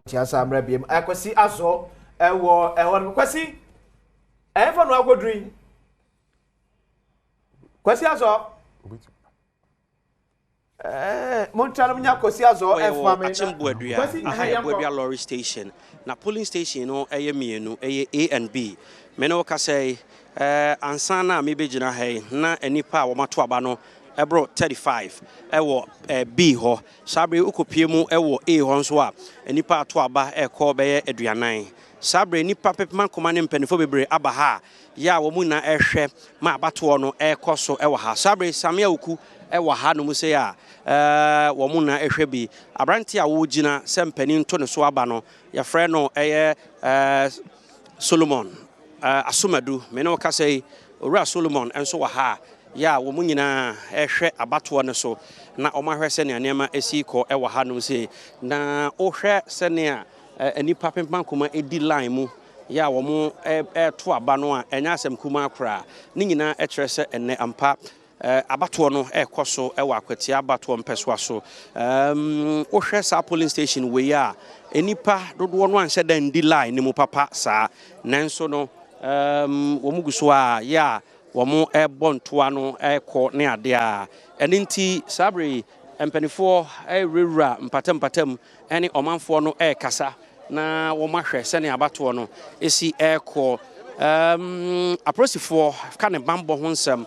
Kyia saa mmerɛ biem. Kwasi Azɔ ɛwɔ ɛhɔ no. Kwasi, ɛhefa no akɔduru yi? Kwasi Azɔ. Ɛɛ, montra no nya Kwasi Azɔ Wɔyɛ ɛfoma wɔ me. Akyem Boadua. Kwasi, Aha ɛhɛ yɛ yɛnkɔ. Boadua lorry station. Na polling station no ɛyɛ mmienu, ɛyɛ A and B. Me ne wo kasa yi, ansa na mebɛgyina ha yi, na nnipa a wɔato aba no ɛboro 35 ɛwɔ B hɔ. Saa bere wokɔpie mu ɛwɔ A hɔ nso a, nnipa ato aba ɛkɔ bɛyɛ 40. Saa bere nnipa pepema nkoma ne mpanimfoɔ bebree aba ha a, yɛ a wɔn nyinaa ɛrehwɛ ma abatoɔ no ɛrekɔ so ɛwɔ ha. Saa bere Samia Oku ɛwɔ ha nom sɛ a wɔn nyinaa ɛhwɛ bi. Aberante a wɔgyina sɛ mpanin to ne so aba no, yɛfrɛ no ɛyɛ Solomon Asomadu. Me ne wo kasa yi, Owura Solomon nso wɔ ha a, yɛ a wɔn nyinaa ɛhwɛ abatoɔ no so na wɔn ahwɛ sɛnea nneɛma esi kɔ ɛwɔ ha nom sei. Na wohwɛ sɛnea nnipa pempem akoma edi line mu yɛ a wɔn ɛɛto aba no a, ɛnyɛ asɛm kumaa koraa. Ne nyinaa ɛkyerɛ sɛ ɛnɛ ampa abatoɔ no ɛrekɔ so ɛwɔ Akwatia abatoɔ mpɛsoa so. Wohwɛ saa polling station wei a, nnipa dodoɔ no anhyɛ da ndi line ne mu papa saa, nanso no wɔn gu so a yɛ a wɔn ɛrebɔ ntoa no ɛrekɔ ne adeɛ a ɛno nti saa bere yi mpanimfoɔ ɛrewurawura mpatampatam ɛne ɔmanfoɔ no ɛrekasa na wɔn ahwɛ sɛnea abatoɔ no esi ɛrekɔ. Apolisifoɔ ka ne bambɔ ho nsɛm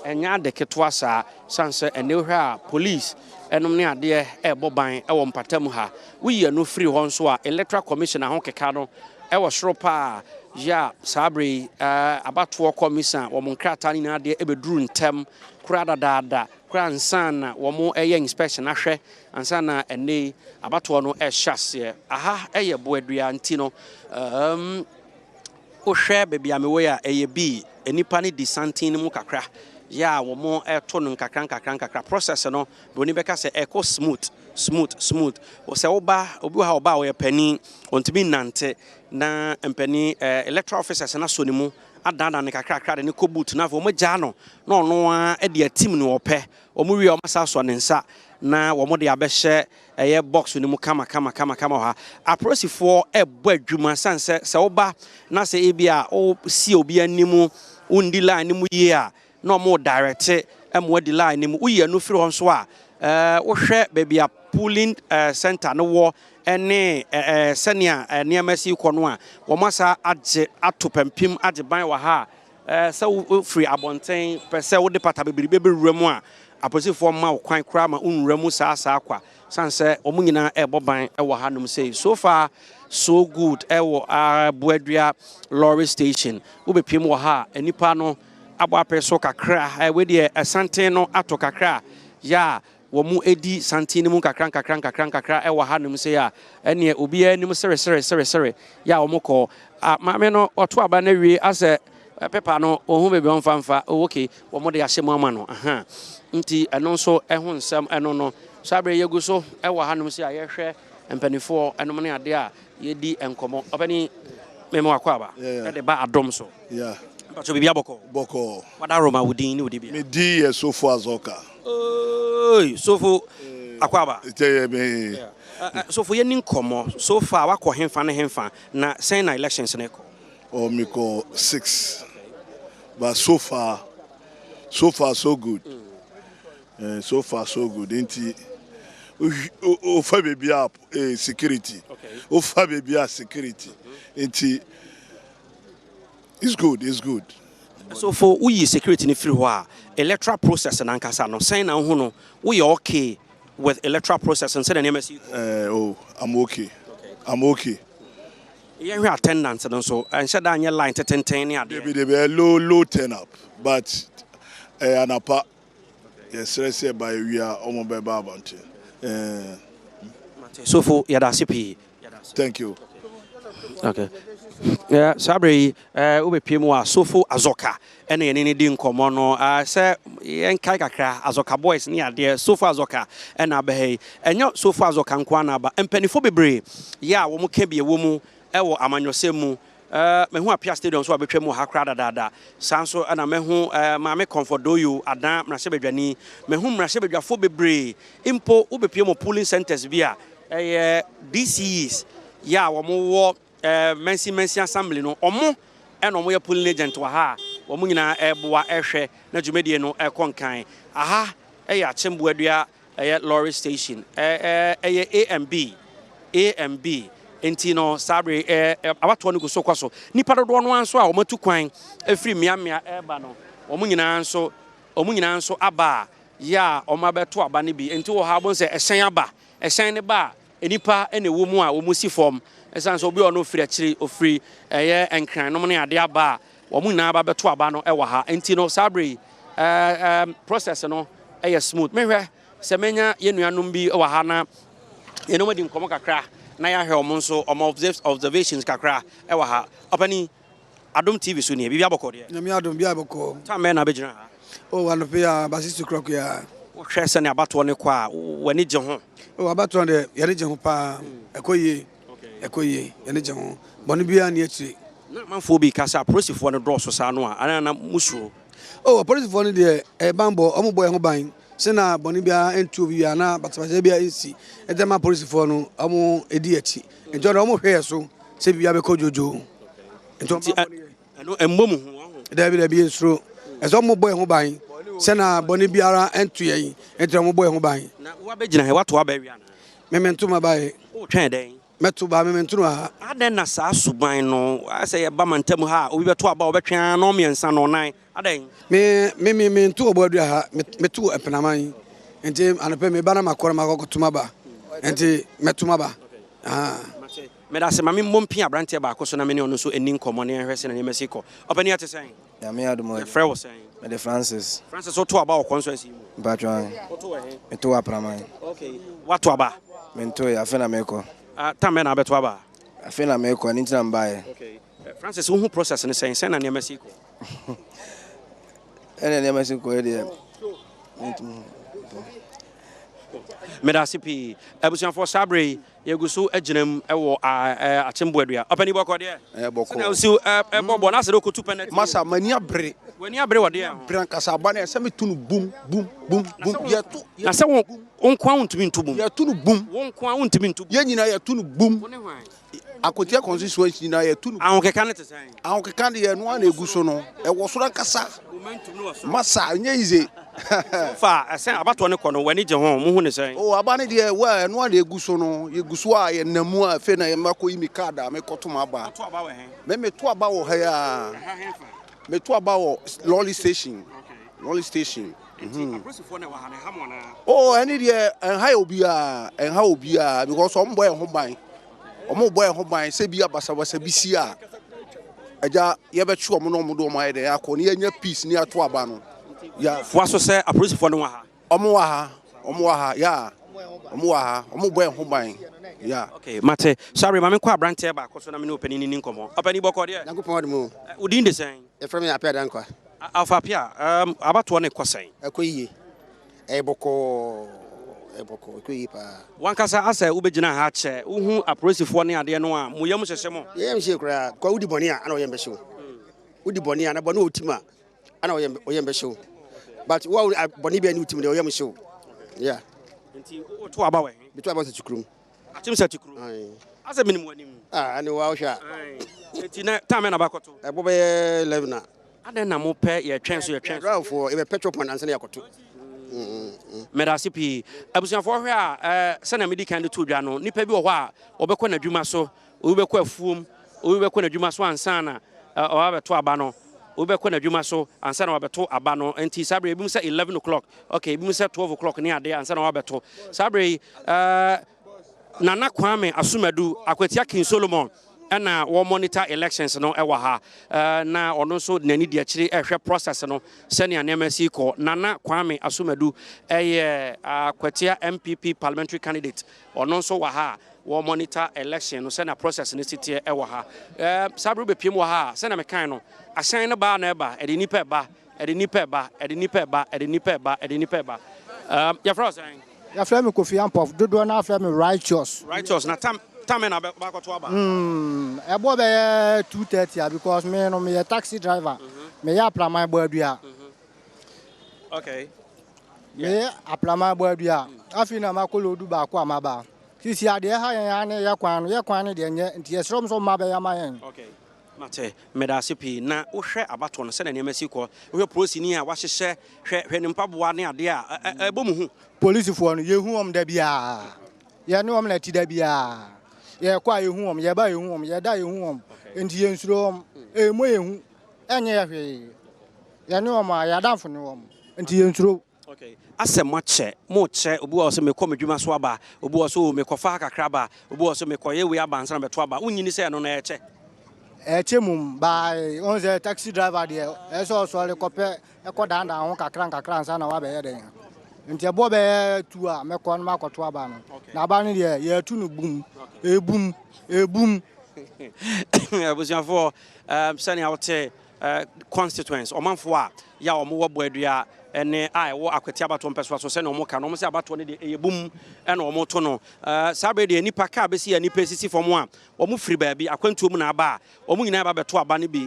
ɛnyɛ ade ketewa saa, san sɛ ɛnɛ wohwɛ a police ɛnom ne adeɛ ɛrebɔ ban ɛwɔ mpatam ha. Woyi ɛno firi hɔ nso a, Electoral Commission ahokeka no ɛwɔ soro paa yɛ a saa bere yi abatoɔ commission wɔn nkrataa no nyinaa adeɛ ɛbɛduru ntɛm koraa dadaada koraa ansa na wɔn ɛyɛ inspection ahwɛ ansa na ɛnɛ yi abatoɔ no ɛhyɛ aseɛ. Aha ɛyɛ Boadua nti no wohwɛ baabi a mewɔ yi a, ɛyɛ bi nnipa no di santen no mu kakra yɛ a wɔn ɛto no nkakra nkakra nkakra. Process no, broni bɛka sɛ ɛkɔ smooth smooth smooth. Sɛ woba, obi wɔ ha, ɔba a ɔyɛ panin, ɔntumi nnante, na mpanin electoral officers no asɔ ne mu adaadaa ne kakrakra de ne kɔ booth, na afei wɔn agyaa no na ɔno ara de atim ne ɔpɛ. Wɔn wie a, wɔn asa asɔ ne nsa na wɔn de abɛhyɛ ɛyɛ box no mu kama kama kama kama. Wɔ ha, apolisifoɔ ɛbɔ adwuma san sɛ woba na sɛ ebi a wosi obi anim, wondi line no mu yie a, na wɔn direct ɛmo adi line no mu. Woyi ɛno firi hɔ nso a, wohwɛ baabi a polling center no wɔ ɛne sɛnea nneɛma si kɔ no a, wɔn asa agye ato pampim agye ban wɔ ha a sɛ wofiri abɔnten pɛ sɛ wode pata bebree bɛbɛwura mu a, apolisifoɔ ma wo kwan koraa ma wonwura mu saa saa kwa, san sɛ wɔn nyinaa ɛrebɔ ban ɛwɔ hanom sei. So far so good ɛwɔ Aboadua lorry station. Wobɛpiem wɔ ha a, nipa no abɔ apɛ so kakra. Wei deɛ, ɛsanten no ato kakra yɛ a wɔn edi santen no mu nkakra nkakra nkakra nkakra ɛwɔ hanom sei a, ɛneɛ obiara anim sere sere sere sere yɛ a wɔn kɔ a, maame no ɔto aba no awie asɛ pepa no ohun baabi a ɔmfa mfa. Oh, okay, wɔn de ahyɛ mu ama no aha, nti ɛno nso ɛho nsɛm ɛno no saa bere yɛgu so ɛwɔ hanom sei a yɛhwɛ mpanimfoɔ ɛnom ne adeɛ a yɛdi nkɔmɔ. Ɔpɛni, mɛmɛ wakɔ aba ɛde ba Adom so. Mpatso, biribi abɔkɔ? Bɔkɔ. Wada Roma, wo din ne wo di bia? Me din yɛ Sofo Azɔka. Oy, Sofo, akɔ aba. Kyɛ me. Sofo, yɛni nkɔmɔ. So far wakɔ hemfa ne hemfa, na sɛn na elections ne kɔ? Oh, me kɔ six. But so far, so far so good. So far so good. Nti ofa baabi a security. Ofa baabi a security. Nti it's good, it's good. Sofo, woyi security no firi hɔ a, electoral process nankasa no, sɛn na wohu no? Woyɛ okay with electoral process no sɛdeɛ nneɛma si? Oh, I'm okay. I'm okay. Yɛhwɛ attendance no nso, ɛnhyɛ da nyɛ line tetenten ne adeɛ? Debi debi, low low turn up, but anapa yɛsrɛ sɛ ba awia ɔmo bɛba abɔnten. Sofo, yɛda ase pii. Thank you. Okay. Yeah, saa berɛ yi wobɛpie mu a, Sofo Azɔka ɛne yɛne ne di nkɔmmɔ no sɛ yɛnkae kakra Azɔka Boys ne adeɛ. Sofo Azɔka ɛna aba ha yi. Ɛnyɛ Sofo Azɔka nko ara na aba, mpanimfoɔ bebree yɛ a wɔn ka bi ɛwɔ mu ɛwɔ amanyɔsɛm mu. Mahu Apia Stadium so a bɛtwa mu wɔ ha koraa dadaada. Saa nso ɛna mahu Maame Comfort Doyo Adan, mmarahyɛbadwani. Mahu mmarahyɛbadwafoɔ bebree mpo. Wobɛpie mu polling centers bi a ɛyɛ DCEs. yɛ a wɔwɔ Mansin Mansin Assembly no, wɔn na wɔyɛ polling agent wɔ ha a wɔn nyinaa reboa rehwɛ na dwumadie no rekɔ nkan. Aha yɛ Akyem Boadua ɛyɛ lorry station, ɛyɛ A and B, A and B. Nti no saa bere abatoɔ no gu so kɔ so. Nnipa dodoɔ no ara nso a wɔatu kwan firi mmeammea reba no, wɔn nyinaa nso wɔn nyinaa nso aba a yɛ a wɔabɛto aba no bi. Nti wɔ ha wobɛhu sɛ ɛhyɛn aba, ɛhyɛn no ba a Nnipa na ɛwɔ mu a wɔsi fam. Ɛsiane sɛ obi wɔ hɔ no ɔfiri akyiri, ɔfiri ɛyɛ Nkran nom ne adeɛ aba a, wɔn nyinaa ba bɛto aba no wɔ ha. Nti no saa berɛ yi, ɛɛ process no yɛ smooth. Mehwɛ sɛ mɛnya yɛn nuanom bi wɔ ha na yɛne wɔn adi nkɔmmɔ kakra na yɛahwɛ wɔn nso wɔn observations kakra wɔ ha. Ɔpanin, Adom TV so nie, biribi abɔkɔ deɛ? Nyame adom, biribi abɔkɔ. Time bɛn na abɛgyina ha? Oh, anɔpa yi a, about 6 o'clock yi a. Wohwɛ sɛnea abatoɔ no kɔ a, w'ani gye ho? Oh, abatoɔ no deɛ, yɛne gye ho paa. Ɛkɔ yie, ɛkɔ yie, yɛne gye ho. Bɔne biara nni akyire. Na amanfoɔ bi ka sɛ apolisifoɔ no dɔɔso saa no a, anaa na mosuro? Oh, apolisifoɔ no deɛ, ɛyɛ banbɔ, wɔbɔ yɛn ho ban sɛ na bɔne biara nto obi biara anaa basabasayɛ biara nsi. Ɛnti ama apolisifoɔ no, wɔdi akyi. Nti ɔno wɔhwɛ yɛn so sɛ biribiara bɛkɔ dwodwo. Nti wɔn bɔ ne yɛ. Ɛno ɛmmɔ mu hu ɔho. Dabi dabi yɛnsuro. Ɛsɛ wɔn bɔ yɛn ho ban sɛ na bɔne biara nto yɛn. Nti wɔn bɔ yɛn ho ban. Na woabɛgyina ha, woato aba awie anaa? Me mento m'aba ɛ. Wotwɛn dɛn? Mɛto ba, me mento no ha. Adɛn na saa suban no, ayɛ sɛ yɛba mantam ha a, obi bɛto aba a ɔbɛtwɛn ara nnɔnmiɛnsa, nnɔnnan. Adɛn? Me, me, me, mento ɔboadua ha, me, meto Mpenaman. Nti anɔpa yi meba na makɔ na makɔ akɔto m'aba. Nti mɛto m'aba. Ahaa. Mate. Meda ase. Ma memmɔ mpia aberanteɛ baako so na me ne ɔno nso nni nkɔmmɔ na yɛnhwɛ sɛnea nneɛma si kɔ. Ɔpanin, ɛte sɛn? Nyame adom o. Yɛfrɛ wo sɛn? Mede Francis. Francis, woto aba wɔ constituency yi mu? Mpacho ahe. Woto wɔ he? Meto wɔ Apraman. Okay. Woato aba? Mentoe, afei na merekɔ. Ah, tam bɛn na wobɛto aba? Afei na merekɔ, ɛno nti na mebaeɛ. Okay. Francis, wohu process no sɛn? Sɛn na nneɛma si kɔ? Ɛna nneɛma si kɔ deɛ, mentumi hu. Meda ase pii. Abusuafoɔ, saa berɛ yi, Yɛgu so gyina mu wɔ Akyem Boadua. Ɔpanin bɔkɔ deɛ. Ɛyɛ bɔkɔ. Sɛnea wosi bɔ bɔ n'asɛ dɛ okotu penalty. Masa m'ani abere. W'ani abere wɔ deɛ ho. Abere ankasa aba no ɛsɛ meto no bum bum bum bum yɛto. Na sɛ wo nko ara wontumi nto bum. Yɛto no bum. Wo nko ara wontumi nto bum. Yɛn nyinaa yɛto no bum. Wo ne hwan? Akotia constituency nyinaa yɛto no. Ahokeka no te sɛn? Ahokeka deɛ ɛno ara na egu so no. Ɛwɔ soro ankasa. Momentum no wɔ soro. Masa ɛnyɛ easy. So far ɛsɛn abatoɔ no kɔ no w'ani gye ho? Mo hu ne sɛn? Oh aba no deɛ well ɛno ara na egu so no. Yegu so a yɛnam mu a afei na makɔ yi me card a mekɔto m'aba. Woto aba wɔ he? Me meto aba wɔ ha yi ara. Ɛha he fa? Meto aba wɔ lorry station. Okay. Lorry station. Nti apolisifoɔ na ɛwɔ ha no ɛha mo anaa? Oh ɛne deɛ ɛnha yɛ obiara ɛnha obiara because wɔn bɔ yɛn ho ban. Wɔn bɔ yɛn ho ban sɛ bi a basabasa bi si a agya yɛbɛkye wɔn na wɔn de wɔn ayɛ dɛ akɔ ne yɛnya peace ne ato aba no. Ya. Foa so sɛ apolisifoɔ no wɔ ha. Wɔn wɔ ha wɔn wɔ ha ya wɔn wɔ ha wɔn bɔ yɛn ho ban ya. Okay mate sorry ma menkɔ abranteɛ baako so na me ne ɔpanin no ni nkɔmmɔ. Ɔpanin bɔkɔɔ deɛ? Nyankopɔn adom o. Wo din de sɛn? Yɛfrɛ me Appiah Dankwa. Alpha Appiah, um, abatoɔ no kɔ sɛn? Ɛkɔ yie. Ɛyɛ bɔkɔɔ. Ɛyɛ bɔkɔɔ. Ɛkɔ yie paa. Wankasa asɛ wobɛgyina ha kyɛ, wohu apolisifoɔ ne adeɛ no a, mo yam hyehye mo? Yɛn yam hyehye koraa. Kɔ wodi bɔne a, ana ɔyam bɛhye wo. Wodi bɔne a, na bɔne wɔ wo tirim a, ana ɔyam ɔyam bɛhye wo. But wo a bɔne bi a ne wo tirim deɛ ɔyam hye wo. Yeah. Nti woto aba wɔ he? Meto aba wɔ Sɛkyikurom. Akyem Sɛkyikurom? Asɛ menim w'anim. Ah, ɛne wo a wohwɛ a. Nti na time bɛn na wobɛkɔto? Ɛbɔ bɛyɛ 11 a. Adɛn na mopɛ yɛtwɛn so yɛtwɛn so? Yɛdrivefoɔ yɛbɛ petrol pump ansa na yɛakɔto. Medase pii. Abusuafoɔ hwɛ a, eh, sɛnea medi kan de too dwa no, nipa bi wɔ hɔ a ɔbɛkɔ n'adwuma so, obi bɛkɔ afuom, obi bɛkɔ n'adwuma so ansa na eh, ɔabɛto aba no. Obi bɛkɔ n'adwuma so ansa na wabɛto aba no. Nti saa bere ebinom sɛ 11 o'clock, okay, ebinom sɛ 12 o'clock ne adeɛ ansa na wabɛto. Saa bere yi, eh, Nana Kwame Asumadu, Akwatia King Solomon ɛna wɔ monitor elections no ɛwɔ ha na ɔno nso n'ani di akyiri ɛhwɛ process no sɛnea nneɛma si kɔ. Nana Kwame Asumadu ɛyɛ Akwatia MPP parliamentary candidate, ɔno nso wɔ ha a wɔ monitor election no sɛnea process no si teɛ ɛwɔ ha. Saa bere wobɛpiem wɔ ha a, sɛnea mekae no, ahyɛn no baa na ɛba, ɛde nnipa ɛba, ɛde nnipa ɛba, ɛde nnipa ɛba, ɛde nnipa ɛba, ɛde nnipa ɛba. Yɛfrɛ wo sɛn? Yɛfrɛ me Kofi Ampɔf, dodoɔ no ara frɛ me Righteous. Righteous, na tam tam na bɛakɔto aba? Mm, ɛbɔ bɛyɛ 2:30 a because me no meyɛ taxi driver. Meyɛ Aplaman Boadua. Okay. Meyɛ Aplaman Boadua. Afei na makɔ loadu baako a maba. Sisi a deɛ ɛha yɛn ara ne yɛ kwan no, yɛ kwan no deɛ nyɛ nti yɛsrɛ wɔn sɛ wɔmma bɛyɛ ama yɛn. Okay. Mate, meda ase pii. Na wohwɛ abatoɔ no sɛdeɛ nneɛma si kɔ, wohwɛ polisini a wahyehyɛ, hwɛ hwɛ ne mpaboa ne adeɛ a, ɛ ɛ ɛbɔ mu hu. Polisifoɔ no, yɛhu wɔn da biara. Yɛne wɔn na ɛte da biara. Yɛkɔ a yɛhu wɔn, yɛba a yɛhu wɔn, yɛda a yɛhu wɔn. Nti yɛnsuro wɔn. Ɛmmɔ yɛn hu, ɛnyɛ yɛ hwee. Yɛne wɔn a, yɛn adamfo ne wɔn. Nti yɛnsuro. Okay. Asɛ moakyɛ, mokyɛ, obi wɔ hɔ sɛ mekɔ m'adwuma so aba, obi wɔ hɔ sɛ o mekɔfa ha kakra aba, obi wɔ hɔ sɛ mekɔyɛ wei aba ansa na mɛto aba. Wonnye nni sɛ ɛno no ɛkyɛ? Ɛkyɛ mmom, by wohu sɛ taxi driver deɛ ɛyɛ sɛ ɔsɔre kɔpɛ ɛkɔ dandan ho kakra nkakra ansa na wabɛyɛ dɛn. Nti ɛboɔ bɛyɛ tu a mɛkɔ no makɔto aba no. Na aba no deɛ yɛatu no bum, ɛbum, ɛbum. Abusuafoɔ, sɛnea wote constituents, ɔmanfoɔ a yɛ a wɔwɔ Boadua ne a ɛwɔ Akwati abatoɔ mpɛsoa so sɛnea wɔka no, wɔn sɛ abatoɔ no deɛ ɛyɛ bum ɛna wɔto no. Saa berɛ deɛ nnipa kaa bɛsi a nnipa esisi fam a wɔn firi baabi akwantuo mu na aba a wɔn nyinaa ba bɛto aba no bi.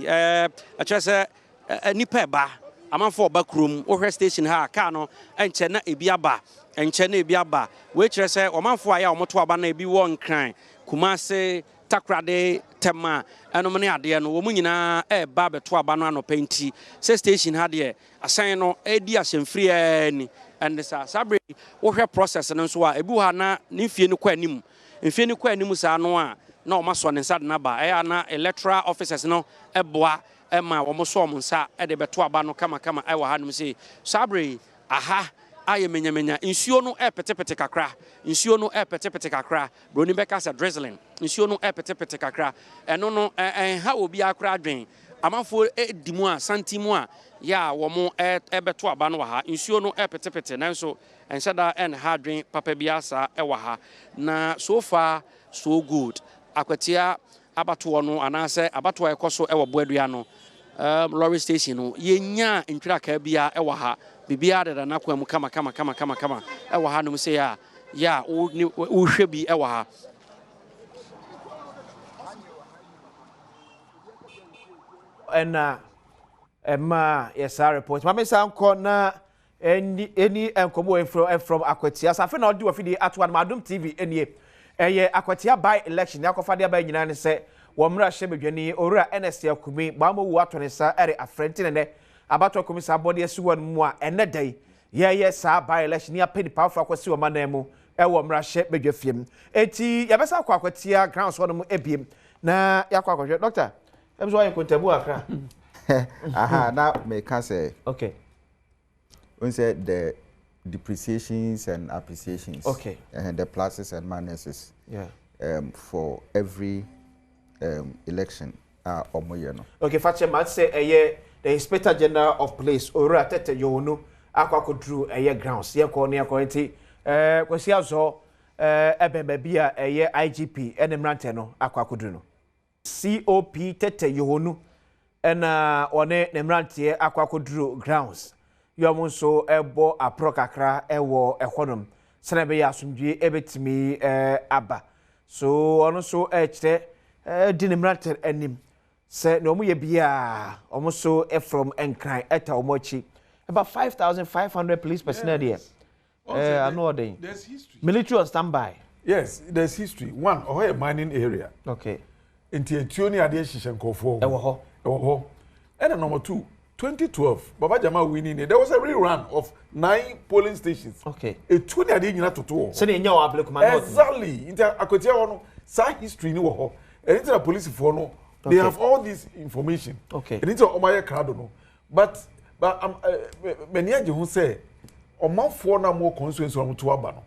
Ɛkyerɛ sɛ nnipa ɛba, amanfoɔ ɔba kurom, wohwɛ station ha a kaa no ɛnkyɛ na ebi aba, ɛnkyɛ na ebi aba. Wei kyerɛ sɛ ɔmanfoɔ a yɛ a wɔto aba no ebi wɔ Nkran, Kumase, Takoradi, Tema nom ne adeɛ no, wɔn nyinaa reba abɛto aba no anɔpa yi nti, sɛ station ha deɛ, ahyɛn no redi ahyɛmfiri ara ni. Ɛnde saa. Saa berɛ yi, wohwɛ process no nso a, ebi wɔ hɔ a na ne mfie no kɔ anim. Mfie no kɔ anim saa no a, na wɔasɔ ne nsa de no aba. Ɛyɛ a na electoral officers no boa ma wɔsɔ wɔn nsa de bɛto aba no kamakama wɔ hanom sei. Saa berɛ yi, aha ayɛ manyamanya. Nsuo no repetepete kakra. Nsuo no repetepete kakra. Buroni bɛka sɛ drizzling, nsuo no repetepete kakra. Ɛno no, ɛnha obiara koraa adwene. Amanfoɔ di mu a, santen mu a, yɛ a wɔrebɛto aba no wɔ ha. Nsuo no repetepete nanso ɛnhyɛ da nha adwene papa biara saa wɔ ha. Na so far so good. Akwatia abatoɔ no anaasɛ abatoɔ a ɛkɔ so wɔ Boadua no um, lorry station no, yɛnyaa ntwirakaa biara wɔ ha. Biribiara deda n'akwan mu kama kama kama kama kama wɔ hanom sei a yɛ a wohwɛ bi wɔ ha. Ɛna ɛma yɛ saa report. Maame san kɔ na Ɛnni ɛni nkɔmmɔ wei from from Akwatia. Safe na ɔde wafidie ato anum Adom TV nie. Ɛyɛ Akwatia by election. Nea akɔfa de aba nyinaa ne sɛ wɔn mmarahyɛbadwani Owura Ernest Akumi Baamowu ato ne nsa ɛre afrɛ nti na ɛnɛ abatoɔ kɔmisa abɔde asi hɔ mu a ɛnɛ da yi yɛyɛ saa by election yi apɛ nipa afoforɔ akɔsi wɔn anan mu ɛwɔ mmarahyɛbadwa fie mu. Enti yɛbɛsa akɔ Akwatia grounds hɔ nom ebiem na yɛakɔ akɔhwɛ. Doctor, ɛm sɛ woayɛ nkontabu kakra. Aha, na meka sɛ. Okay. Wohu sɛ the depreciations and appreciations. Okay. Uh, the pluses and minuses. Yeah. For every election a wɔn yɛ no. Okay, fakyɛ ma sɛ ɛyɛ the inspector general of police owura tɛtɛ yowonu akɔ akɔduru ɛyɛ grounds yɛkɔ ne yɛkɔ nti ɛɛ kwasi azɔ ɛɛ ɛbɛn baabi a ɛyɛ igp ɛne mmeranteɛ no akɔ akɔduru no. COP Tete Yohonu na ɔne ne mmeranteɛ akɔ akɔduru grounds yɛ wɔn nso rebɔ aprɔ kakra wɔ ɛhɔnom sɛdeɛ ɛbɛyɛ asomdwie bɛtumi aba. So ɔno nso rekyerɛ di ne mmeranteɛ anim sɛ nea wɔyɛ biara wɔn nso from Nkran ta wɔn akyi. About 5,500 police personnel deɛ ano ɔden. Military on standby. Yes, there's history. One, ɔhɔ yɛ mining area. Okay. Nti etuo ne adeɛ hyehyɛ nkurɔfoɔ. Ɛwɔ hɔ. Ɛwɔ hɔ. Ɛna number two, 2012, Baba Jamal winning there was a rerun of nine polling stations. Okay. Etuo ne adeɛ nyina toto wɔ hɔ. Sɛdeɛ enya wɔ Ablekuma North. Exactly. Nti akwatia hɔ no, saa history ni wɔ hɔ. Ɛno nti na polisifoɔ no, they okay. have all this information. Okay. Ɛno nti na wɔn ayɛ krado no. But but um, uh, m'ani agye ho sɛ ɔmanfoɔ no a wɔwɔ constituency wɔn to aba no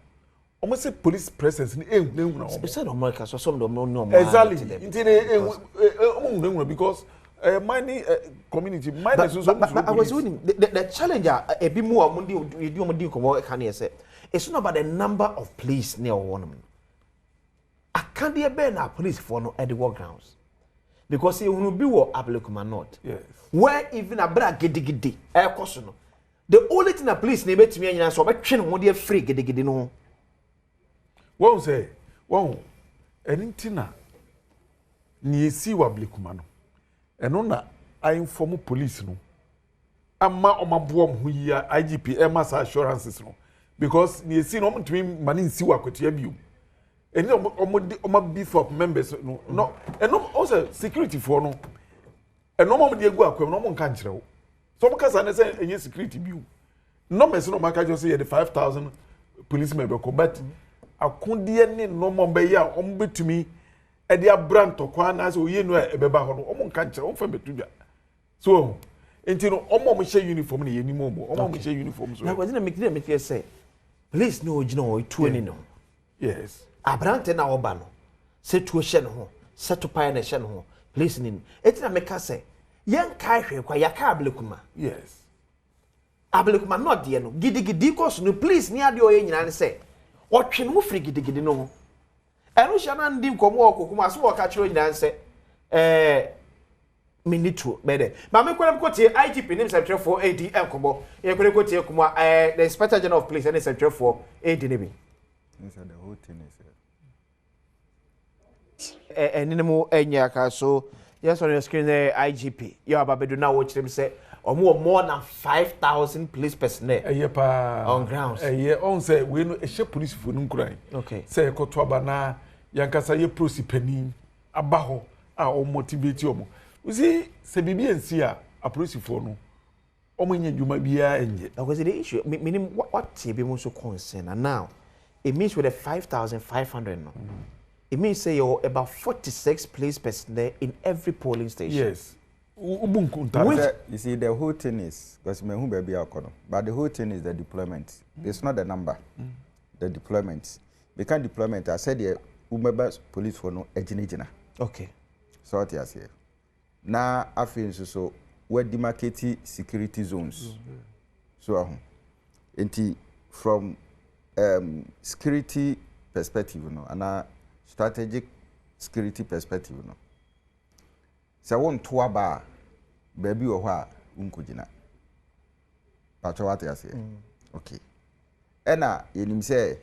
wɔn sɛ police presence no ehunahuna wɔn. sɛ na wɔn ɛka so sɔm de wɔn ne wɔn exactly nti ne ehu wɔn hunahuna because uh, mining uh, community miners nso wɔn soro police. But the the challenge a ebi mu a wɔn di yɛdi wɔn di nkɔmɔ ɛka ne yɛ sɛ it's not about the number of police ne ɛwɔ wɔn mu. Akadeɛ bɛn na apolisifoɔ no de wɔ grounds? Because yɛhunu bi wɔ Ablekuma North. Yes. Where even abere a gidigidi ɛrekɔ so no, the only thing na police na ebetumi anyina sɛ ɔbɛtwe ne ho de afiri gidigidi no ho. Wɔn sɛ wɔn ɛno nti na nea esi wɔ Ablekuma no ɛno na ayinfɔm police no ama wɔn aboa wɔn ho yie IGP ɛma saa assurances no because nea esi no wɔn ntumi ma ne nsi wɔ akwatua bio. Ɛni ɔmo ɔmo de ɔmo beef up members no no ɛno ɔsɛ security foɔ no ɛno ɔmo de egu akwam na ɔmo nka nkyerɛ wo so ɔmo kasa ne sɛ ɛnyɛ security bi o numbers na ɔmo aka kyerɛ sɛ yɛde 5,000 policemen bɛkɔ, but akodeɛ ne nneɛma bɛyɛ a ɔmo bɛtumi ɛde abra ntɔkwa anaasɛ oyie no a ɛbɛba hɔ no, ɔmo nka nkyerɛ, ɔmo fɛn bɛtu dwa so nti no ɔmo a ɔmo hyɛ uniform na yɛ nim ɔmo a ɔmo hyɛ uniform so. Na kwasi na mi kiri mi tiɛ sɛ police ne ogyina hɔ etuo ni ne ho. Aberante na ɔba no sɛ tuo hyɛ ne ho, sɛ topaeɛ na ɛhyɛ ne ho, police ni no eti na meka sɛ yɛn kae hwee kwa yɛka Ablekuma. Ablekuma nɔɔdeɛ no gidigidi kɔ so no, police ni adeɛ ɔyɛ nyinaa ne sɛ ɔtwe ne ho firi gidigidi no ho. Ɛno hyɛ no andi nkɔmɔ wɔ kokum aso wɔka kyerɛ nyinaa sɛ menni tuo bɛyɛ dɛ maame kɔnɛ kɔ tie IGP ne nsɛntwerɛfoɔ edi nkɔmɔ. Yɛ kɔnɛ kɔ tie kuma the Inspector General of Police ɛne nsɛntwerɛfoɔ edi ne bi. The whole thing is Ɛne ne mu ɛnyɛ aka so yes, on your screen ɛ IGP yɛ aba bɛdu na wɔkyerɛ mu sɛ ɔmo wɔ more than 5,000 police personnel. Ɛyɛ paa. On grounds. Ɛyɛ ɔn sɛ wei no ɛhyɛ polisifoɔ no nkuran sɛ ɛkɔto aba na yankasa yɛ polisi panin aba hɔ a ɔmo motivate ɔmo. Wosi sɛ biribi nsi a, apolisifoɔ no ɔmo nyɛ adwuma biara nyɛ. Because the issue meaning what ebi mo nso concern and now it means with the 5,500 no, it means say you're about 46 police personnel in every polling station. Yes, ubu nkunta. Which You see, the whole thing is because me hu baabi akɔ no, but the whole thing is the deployment. It's not the number. The deployment. Because deployment, I said the wobɛba police foɔ no agyinagyina. So ɔte aseɛ na afei nso so wɔademarcate security zones so aho. Nti from security perspective no anaa strategic security perspective no, sɛ wonto aba a, baabi wɔ hɔ a wonkɔgyina patwɛ, wate aseɛ? Okay, ɛna yɛnim sɛ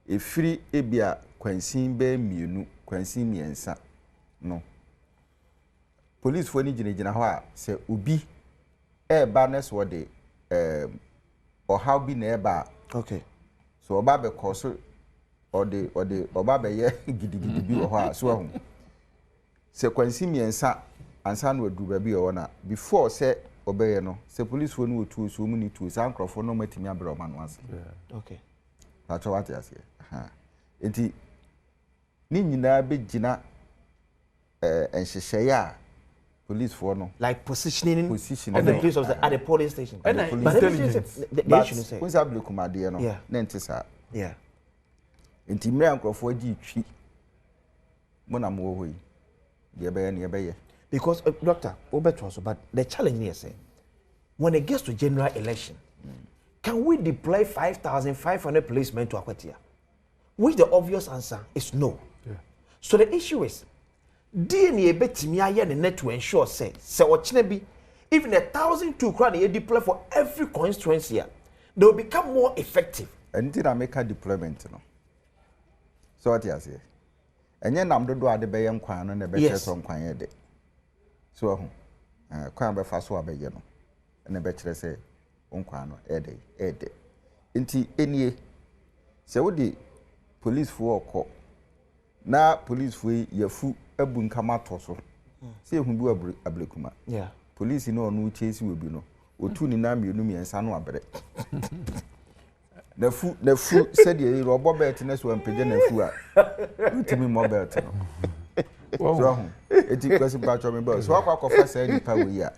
ɛfiri ebia kwansin bɛyɛ mmienu, kwansin mmiɛnsa no, policefoɔ no gyinagyina hɔ a sɛ obi ɛɛba ne so ɔde ɔhaw bi na ɛɛba a, so ɔba abɛkɔ so ɔde ɔba abɛyɛ gidigidi bi wɔ hɔ a, so ahu sɛ kwansi mmiɛnsa ansa na waduru baabi a ɔwɔ no a, before sɛ ɔbɛyɛ no, sɛ policefoɔ no wɔ tuo so, ɔmu ne tuo, saa nkurɔfoɔ no ɔmatumi abrɛ ɔma no ase. Patwɛ, wate aseɛ? Aha. Nti ne nyinaa bɛgyina nhyehyɛeɛ a policefoɔ no like positioning positioning of the police officer at the polling station. Ɛna But let me say, intelligence. the issue is but wonsa Ablekumadeɛ no ne nte saa. Nti mmerɛ a nkurɔfoɔ gye twi mo na mowɔ hɔ yi deɛ, ɛbɛyɛ ne ɛbɛyɛ. Because doctor, Robert also, but the challenge here say, when it gets to general election, can we deploy 5,500 policemen to Akwatia? Which the obvious answer is no. So the issue is, DNA betimi ayɛ ne net to ensure sɛ ɔkyena bi, even 1,002 kora na yɛ deploy for every constituency a, they will become more effective. Ɛno nti na meka deployment no sɛ ɔte aseɛ, ɛnyɛ nam dodoɔ a de bɛyɛ nkwan no na ɛbɛkyerɛ sɛ nkwan yɛ de so ahu. Kwan a bɛfa so a bɛyɛ no ɛna ɛbɛkyerɛ sɛ wo nkwan no ɛyɛ ɛyɛ. Nti enie sɛ wode policefoɔ kɔ na policefoɔ yi yɛfu abu nkama atɔ so sɛ ehu bi wɔ Ablekuma polisi no ɔno kyesi wɔ bi no, otu ne nan mmienu mmiɛnsa no abrɛ nafu nafu sɛdeɛ yi ɔbɔ belt ne so mpagya nafu a wotumi mmɔ belt no so ahu. Eti kwasi mpatwɔ mi bɛ so akɔ akɔfa saa nipa wɔ yi a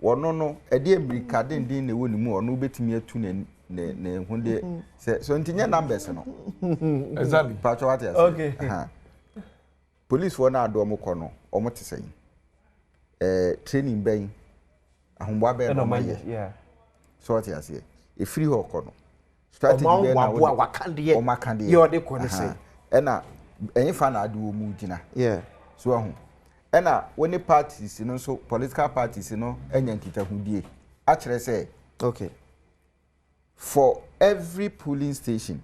wɔno no ɛde mmirika denden na ɛwɔ ne mu, ɔno wobɛtumi atu ne ne ne ho de sɛ so. Nti nyɛ numbers no. Mpatwɔ, wate ase? Aha. Policefoɔ no ade ɔmo kɔ no, ɔmo te sɛn? Training bɛn, ahoboa bɛn na ɔmo ayɛ so, ɔte aseɛ? Efiri hɔ kɔ no, strategy Ɔmo bɛn na ahoboaboa wɔde waka deɛ ɔmo aka deɛ yɛ ɔde kɔ ne Aha. sɛ. Ɛna ɛyin fa na ade wɔn mu gyina so ahu. Ɛna wɔne parties no nso, political parties no anya nkitahodie akyerɛ sɛ for every polling station,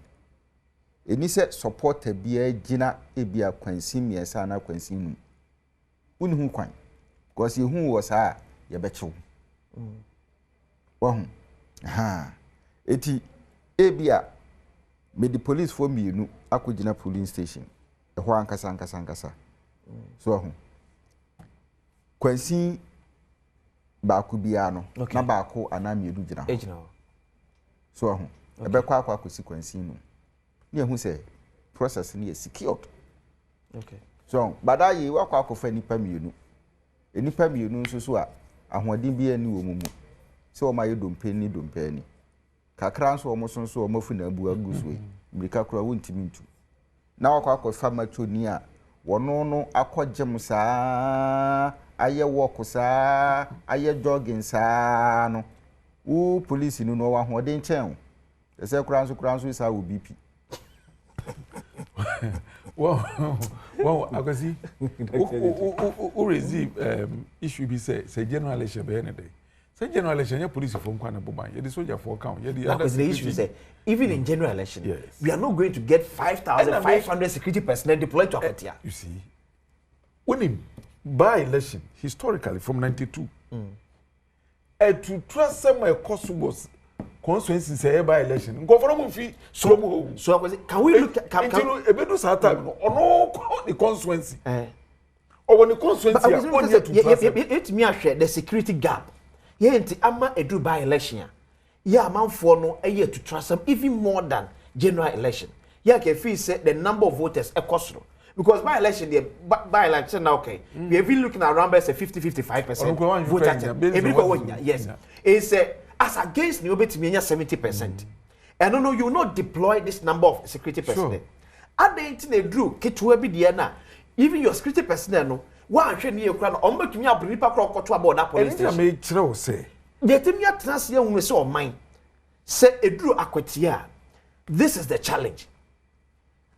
ɛni sɛ supporter biara gyina ebi a kwansin mmiɛnsa anaa kwansin num. Wonni ho kwan because yɛhu wɔ saa a, yɛbɛkyew wahu ha. Eti ebi a mede policefoɔ mmienu Akɔgyina polling station ɛhɔ ankasa ankasa ankasa. So ahu. Kwansin baako biara no, na baako anaa mmienu gyina hɔ. So ahu. Ɛbɛkɔ akɔ akɔsi kwansin no. Ne ehu sɛ process no yɛ secured. Okay. So bada yi wakɔ akɔfa nipa mmienu. Nnipa mmienu nso so a ahoɔden biara nni wɔn mu sɛ wɔayɛ dompe ne dompe ani. Kakra nso wɔn so nso wɔn afu na abu agu so yi, mmirika koraa wɔntumi ntu. Na wakɔ akɔfa machoni a wɔno no akɔ gym saa, ayɛ walk saa, ayɛ jogging saa no, wo polisi no no ɔwɔ ahoɔden kyɛn wo. Ɛsɛ koraa nso koraa nso saa wɔ BP. Wɔn akwasi wo raise issue bi sɛ sɛ general election bɛyɛ ne dɛ sɛ general election yɛ polisifoɔ nkwa na bɔ ban yɛde sogyafoɔ ka ho yɛde other security. The issue sɛ even in general election yes. we are not going to get 5,500 security personnel deployed to Akwatia. You see, wonim by election historically from 92. Atuturasɛm a ɛkɔ so wɔ constituency sɛ ɛyɛ by election nkurɔfoɔ no mu nfi soro mu hɔ. So akwasi can we look can can. Nti no ebedu saa time no ɔno kɔ ne constituency. Eh. Ɔwɔ ne constituency a ɔnyɛ atuturasɛm. Yɛtumi ahwɛ the security gap yɛn nti ama edu by election a yɛ amanfoɔ no yɛ atuturasɛm even more than general election yɛ a kɛfii sɛ the number of voters ɛkɔ soro because by election deɛ by election na okay mm. we are even looking around bɛ sɛ 50 55% voter turn ebi kɔ wɔ nya yes it's a as against ne obetumi anya 70% ɛno no you no deploy this number of security personnel adan ti na eduru ketewa bi deɛ na even your security personnel no wɔanhwɛ ne yɛ kura no wɔn bɛtumi abiri nipa kora ɔkɔto abɔ ɔda police station. Ɛno na mekyerɛ wo sɛ. Deɛ ɛtumi atena ase ahunu sɛ ɔman sɛ ɛduru akwatia a this is the challenge.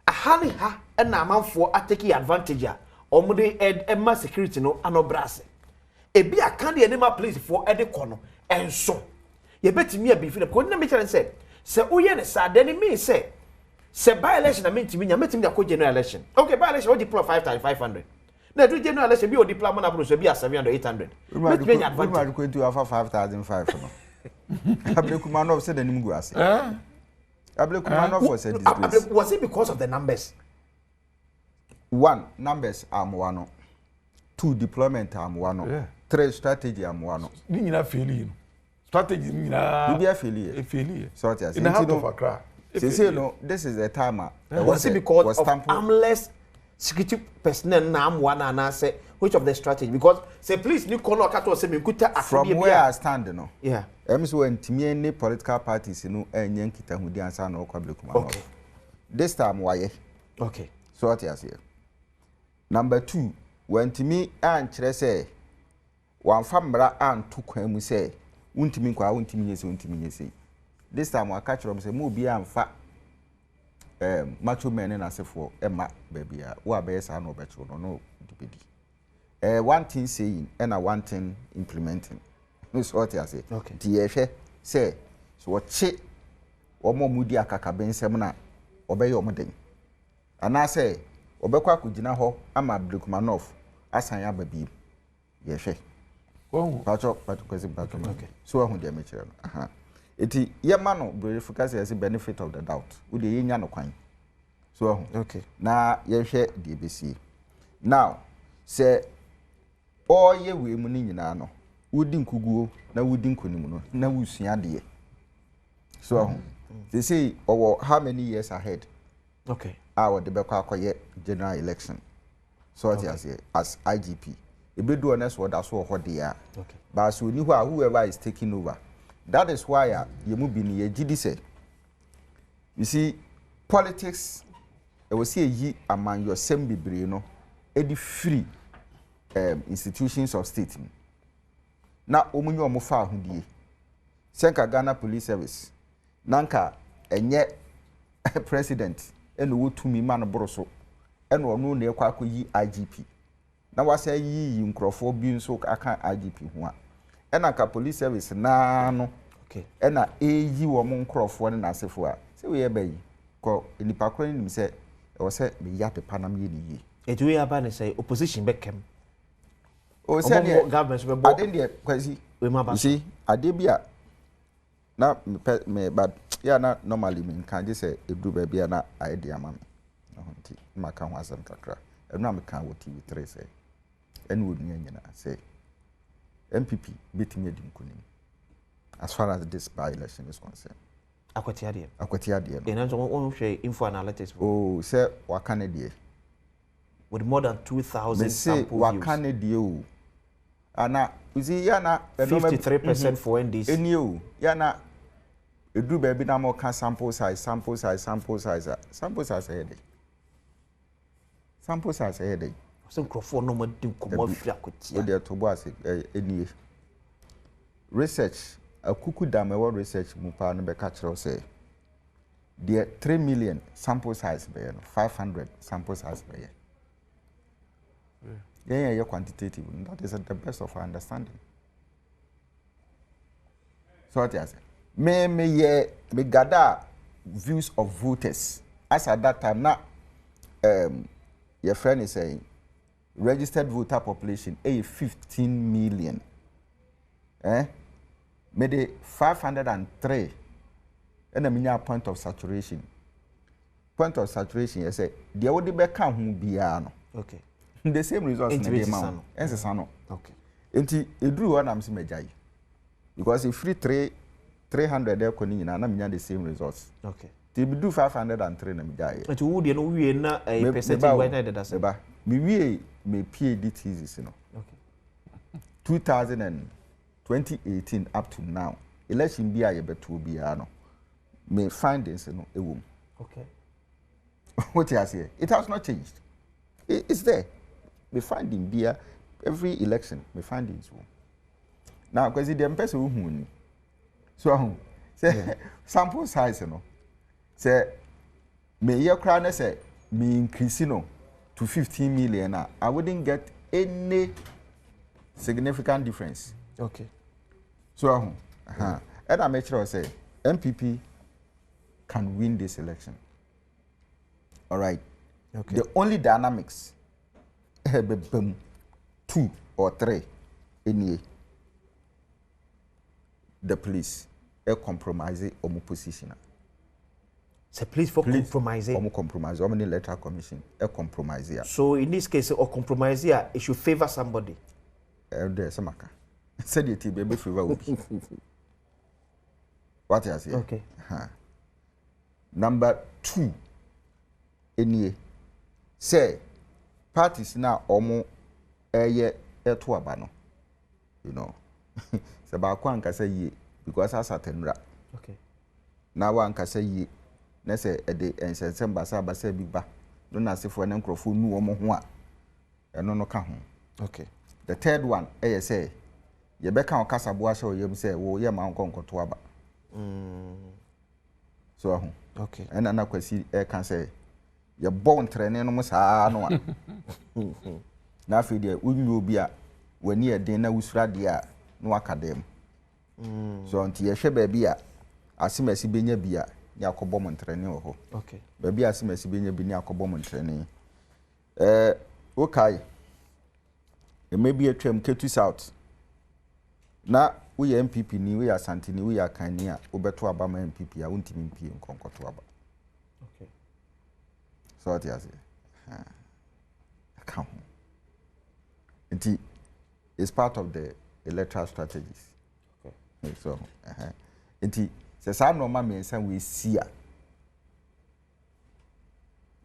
Aha ne ha na amanfoɔ atake advantage a wɔde ɛma security no ano brɛ ase. Ebi aka deɛ ne ma policefoɔ ɛde kɔ no ɛnso. Yɛbɛtumi abifi no because na mekyerɛ no sɛ sɛ woyɛ no saa then it means sɛ sɛ by election na mentumi nya mɛtumi de akɔ general election. Okay, by election wodi plot 5500. Na ɛduru general election bi a ɔdi plamo no aboro so ebi a 700 800. Mɛtumi anya advantage. Wúmọ̀ àdúgbò nti wàá fa 5005 no. Ablekuma náà sɛ n'anim gu ase. Ablekuma náà for sɛ disgrace. Was it because of the numbers? One, numbers amoa no. Two, deployment amoa no. Yeah. Three, strategy amoa no. Ne nyinaa fail yi no. Strategy ne nyinaa. Bibi afeeli yɛ. Efeeli yɛ. Sɛ ɔte ase. In the heart of Accra. Sese no, this is the time a. Was it because of armless security personnel na amoa na anaasɛ which of the strategy because sɛ police ni kɔ na ɔka to sɛ menkuta akodeɛ From bi where a. I stand no. Yeah. Ɛm sɛ wantumi ne political parties no anyɛ nkitahodi ansa na ɔkɔ Ablekuma North. Okay. This time wayɛ. Okay. So ɔte aseɛ. Number two, wantumi ankyerɛ sɛ wamfa mmara anto kwan mu sɛ wontumi nkɔ ha, wontumi nyɛ sei, wontumi nyɛ sei. This time waka kyerɛ wɔn sɛ mo obiara mfa um, macho men ne n'asefoɔ mma baabi a wo a bɛyɛ saa na ɔbɛkyew no no de bɛdi. Eh, one thing saying ɛna one thing implementing. So ɔte ase. Okay. Nti yɛhwɛ sɛ sɛ wɔkye wɔn a wɔdi akakabensɛm no a wɔbɛyɛ wɔn den. Anaasɛ wɔbɛkɔ akɔgyina hɔ ama Brekumanov asan aba bio. Yɛhwɛ. Wahu. Patro, patro, kwasi patro. Okay. So wahu deɛ mekyerɛ no. Aha. Eti yɛma no brɛfo kasa yɛsɛ benefit of the doubt. Wo deɛ yɛnya no kwan. So wahu. Okay. Na yɛhwɛ deɛ ɛbɛsie. Now, sɛ ɔreyɛ wei mu no nyinaa no, wodi nkuguo na wodi nkonim no, na wosua adeɛ. So wahu. Seesei ɔwɔ how many years ahead? Okay. A wɔde bɛkɔ akɔyɛ general election. So ɔte aseɛ as IGP. Ebedu hɔ na sɛ ɔda so wɔ hɔ deɛ a. Okay. But sɛ ɔni hɔ a whoever is taking over. That is why a yɛn mu bi no yɛgye di sɛ you see politics ɛwɔ sɛ yɛyi amanyɔsɛm bebree no ɛde firi um, institutions of state mu na wɔn nyɛ wɔn fa ahodie. Sɛ nka Ghana Police Service na nka ɛnyɛ president ɛna ɔwɔ tumi ma no boro so ɛna ɔno na ɛkɔ akɔyi IGP na wasan ayiyi nkurɔfoɔ bi nso aka IGP ho a ɛna nka police service naa no ɛna ɛreyi wɔn nkurɔfoɔ ne n'asefoɔ a sɛ wei ɛbɛ yi kɔ nipa korɔ no nim sɛ ɛwɔ sɛ meyi adepa na meyɛ ne yie. Ɛti wei aba ne sɛ opposition bɛkɛm. O sɛdeɛ ade deɛ Kwasi you see adeɛ bi a na mepɛ me but yɛ na normally me nka gye sɛ ɛduru baabi a na ayɛ den ama me. Ɛho nti na maka ho asɛm kakra. Ɛno a meka wɔ TV3 sɛ ɛne onua nyinaa sɛ NPP bɛtumi adi nkonim as far as this by election is concerned. Akwati adeɛ. Akwati adeɛ no. Ɛna nso wɔn hwɛ info analytics. Oh, sɛ waka ne deɛ. With more than 2,000 sample views. Mese waka ne deɛ o. Ana, you see, yana. 53% for NDC. Ɛnie o, yana. Ɛduru baabi na mo ka sample size, sample size, sample size a, sample size ɛyɛ dɛ. Sample size ɛyɛ dɛ. Sɛ nkurɔfoɔ na wɔn adi nkɔmɔ afiri akwatia. O deɛ to bo ase ɛnie. Research, akuku dam ɛwɔ research mu paa no bɛka kyerɛ wo sɛ deɛ 3 million sample size bɛyɛ no, 500 sample size bɛyɛ. Yɛn yɛ yɛ quantitative no, that is the best of our understanding. So ɔte ase. Me me yɛ me gather views of voters as at that time na um, yɛfrɛ ne sɛn registered voter population ɛyɛ 15 million. Eh? Me de 503 ɛna menya point of saturation. Point of saturation yɛ sɛ deɛ wode bɛka ho biara no. Okay. The same results na ɛde ma wo. Ɛnsesa no. Okay. Nti eduru hɔ na mese magyae. Because efiri 3 300 ɛkɔ ne nyinaa na menya the same results. Okay. Nti ebi du 503 na megyaeɛ. Nti wo deɛ no wowie na ɛyɛ percentage wise na ɛdeda sɛ? Meba. Mewie me PhD thesis no. Okay. 2000 and 2018 up to now election bi a yɛbɛtoɔ biara no me findings no ɛwɔ mu. Okay. Wote aseɛ? It has not changed. It's there. Me finding bia every election me findings wɔ. Na Kwasi deɛ mpɛ sɛ wohu ni. So ahu sɛ sample size no sɛ meyɛ koraa ne sɛ me increase no to 15 million a I wouldn't get any significant difference. Okay. So ahu. Ɛna mekyerɛ wo sɛ NPP can win this election. All right. Okay. The only dynamics ɛbɛba mu two or three nie the police ɛ compromise wɔn position a. Sɛ police for compromise. Wɔn compromise wɔn ne electoral commission ɛ compromise a. So in this case or compromise a it should favour somebody. Ɛdɛ sɛ maka sɛdeɛ ti bɛ bɛ favour obi. Wate aseɛ? Okay. Ha. Number 2 nie, sɛ parties no a wɔn ɛyɛ ɛto aba no, you know, sɛ baako ankasa yie because asata nnura. Okay. Na wankasa yie na sɛ ɛde nsɛnsɛm basabasa bi ba no n'asefoɔ ne nkurɔfoɔ nu wɔn ho a, ɛno no ka ho. Okay. The third one ɛyɛ sɛ yɛbɛka wo kasaboa ahyɛ wo yam sɛ wo yɛ ma nkɔ nkɔto aba. So ahu. Okay. Ɛna na Kwasi ɛka sɛ yɛbɔ wo ntrɛne no mu saa no a. Na afei deɛ wonyɛ obi a w'ani yɛ den na wosuro adeɛ a na waka dɛm. So nti yɛhwɛ baabi a asemasi bɛnya bi a ne akɔbɔ mo ntrɛne wɔ hɔ. Okay. Baabi a asemasi bɛnya bi ne akɔbɔ mo ntrɛne. Ɛɛ wokae mmerɛ bi atwam Ketu South na woyɛ NPP ni, woyɛ Asante ni, woyɛ Akan ni a wobɛto aba ma NPP a wontumi mpie nkɔ nkɔto aba. Okay. So ɔte aseɛ. Ɛka ho. Nti it's part of the electoral strategies. Okay. So nti sɛ saa nneɛma mmiɛnsa wei si a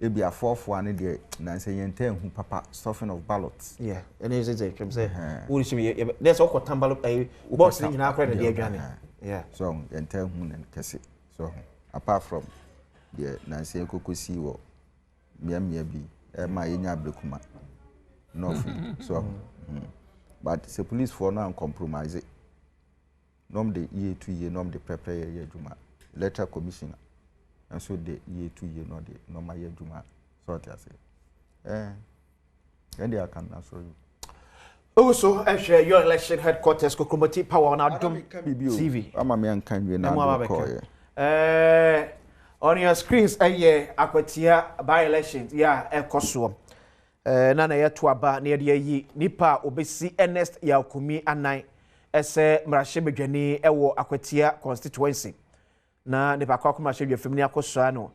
ebi afɔɔfoɔ ano deɛ nansa yɛn ntɛ nhu papa stuffing of ballots. Yeah, ɛne sɛ sɛ twɛm sɛ wọ́n sɛ yɛ yɛ dɛ sɛ ɔkɔ tan ballot ɛyi box ne nyinaa kora na deɛ adwane. Yeah. So yɛn ntɛ nhu ne kɛse so apart from deɛ nansa yɛn koko si wɔ mmeammea bi ɛma yɛnya abirikuma north so but sɛ policefoɔ no an compromise na wɔde yie to yie na wɔde pɛpɛ yɛ yɛ adwuma electoral commission nso de yie to yie na ɔde nneɛma yɛ adwuma so ɔte ase ɛɛ ɛn deɛ aka no asɔre. Ogu so ɛhwɛ your election headquarters Kokromoti Power on Adom TV. Ama mi anka nwie na ado kɔɔyɛ. On your screens ɛyɛ Akwatia by election yɛ a ɛkɔ soɔ. Na na yɛto aba na yɛde ayi nipa a obesi Ernest Yaw-Kumi anan ɛsɛ mmarahyɛbadwani ɛwɔ Akwatia constituency. Na nipa akɔ akɔ mmarahyɛbadwa fam ni akɔsoa no.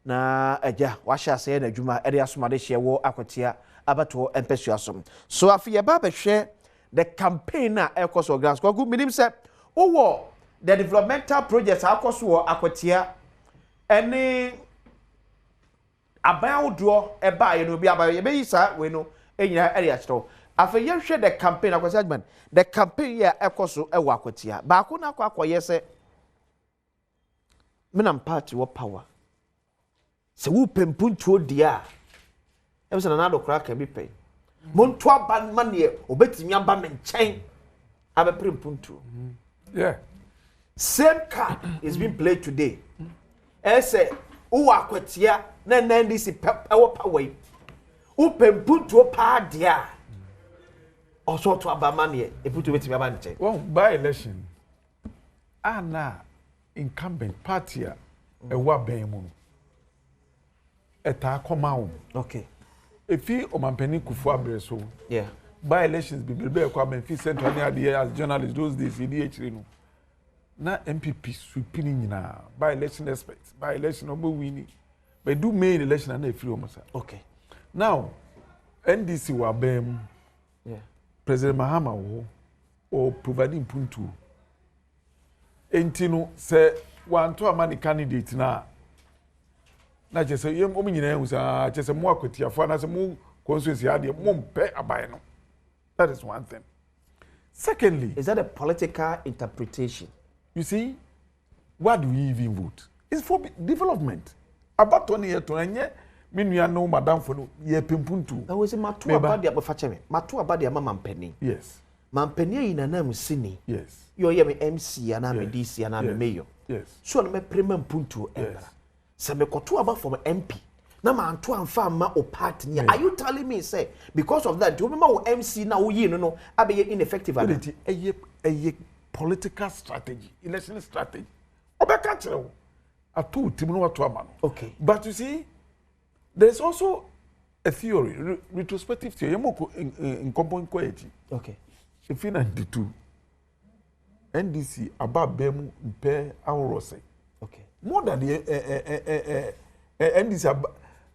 Na agya wahyɛ aseɛ n'adwuma de asom adehyeɛ wɔ Akwatia abatoɔ mpasua so. So afei yɛba abɛhwɛ the campaign a ɛrekɔ so wɔ Grounds. Kwaku, menim sɛ wowɔ the developmental projects a akɔ so wɔ Akwatia ɛne aban ahodoɔ ɛbaeɛ no obi aba yɛbɛyi saa wei no nyinaa ɛde akyerɛ wo. Afei yɛhwɛ the campaign Akwasi Agyeman, the campaign yi a ɛkɔ so ɛwɔ Akwatia. Baako no akɔ akɔyɛ sɛ me na party wɔ power. Sɛ wopɛ mpuntuo deɛ a, ɛm sɛ Nana Addo koraa ka bi pɛn. Monto aba ma neɛ obɛtumi aba me nkyɛn abɛpere mpuntuo. Same card is being played today. Ɛsɛ wowɔ Akwatia na ɛna NDC pɛ ɛwɔ power yi. Wopɛ mpuntuo paa deɛ a, ɔsɛ ɔto aba ma neɛ mpuntuo bɛtumi aba nkyɛn. Well, by election, a na incumbent party a ɛwɔ abɛn mu no ɛtaa kɔma wɔn. Efi ɔmampanin Kufuor abere so. By elections bebrebe ɛkɔ abɛn central ne adeɛ, as journalist those days yɛdi akyire no na NPP sweep ne nyinaa. By election experts, by election ɔmo win, but do main election na efiri wɔn sa. Now NDC wɔ abɛn mu. President Mahama wɔ hɔ, ɔ provide mpuntuo, nti no sɛ wanto ama ne candidate na kyerɛ sɛ yɛn wɔn nyinaa ehu saa kyerɛ sɛ mo Akwatiafo anaasɛ mo constituency adeɛ mo mpɛ aban no. That is one thing. Secondly, Is that a political interpretation? You see, why do we even vote? It's for development. Abatɔ ne yɛ tɔn, ɛnyɛ me nua no madamfo no yɛ pɛ mpuntuo. Na wɔsɛ mato aba de abɛfa kyɛ me, mato aba de ama mampanin. Mampanin ayi nanam sini. Yɛ ɔyɛ me MC anaa me DC anaa me mayor. So ɔno mɛpere ma mpuntuo ɛmmra. Sɛ mekɔto aba from MP na manto amfa amma o party ni, are you telling me say because of that nti wobɛma wo MC na woyii no abɛyɛ ineffective ana? Ɛnti ɛyɛ political strategy, election strategy. Ɔbɛka kyerɛ wo ato wo tim na wato ama no. But you see, there is also a theory, retrospective theory. Yɛn mo nkɔmpɔ nkɔ akyi. Efi 92 NDC aba abɛn mu mpɛ ahorow sɛ. More than the NDC aba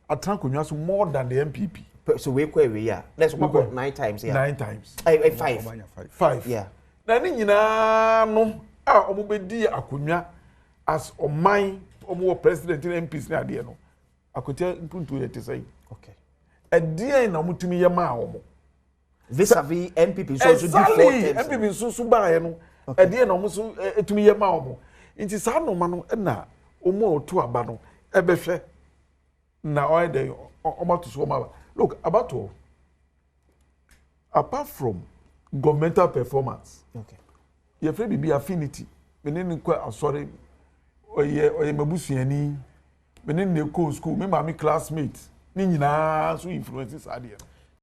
atena akonnwa so more than the NPP. So wei kɔ awie a, that's what, nine times. Yeah. Nine times. Five. Five. Na ne nyinaa no a wɔn bɛ di akonnwa as ɔman, wɔn wɔ president ne MPs ne adeɛ no, Akwatia mpuntuo yɛ te sɛ yi. Ɛdeɛn na wɔn tumi yɛ maa wɔn? Vis-a-vis NPP nso di four terms. NPP nso baayɛ no, ɛdeɛn na wɔn nso etumi yɛ maa wɔn? Nti saa nneɛma no na wɔn a wɔto aba no ɛbɛhwɛ na ɔyɛ dɛ wɔn ato so wɔn aba. Look, abatoɔ, apart from governmental performance, yɛfrɛ biribi affinity. Me ne ne kɔ asɔre, ɔyɛ m'abusuani, me ne ne kɔ school, me maame classmate, ne nyinaa nso influence saa adeɛ no.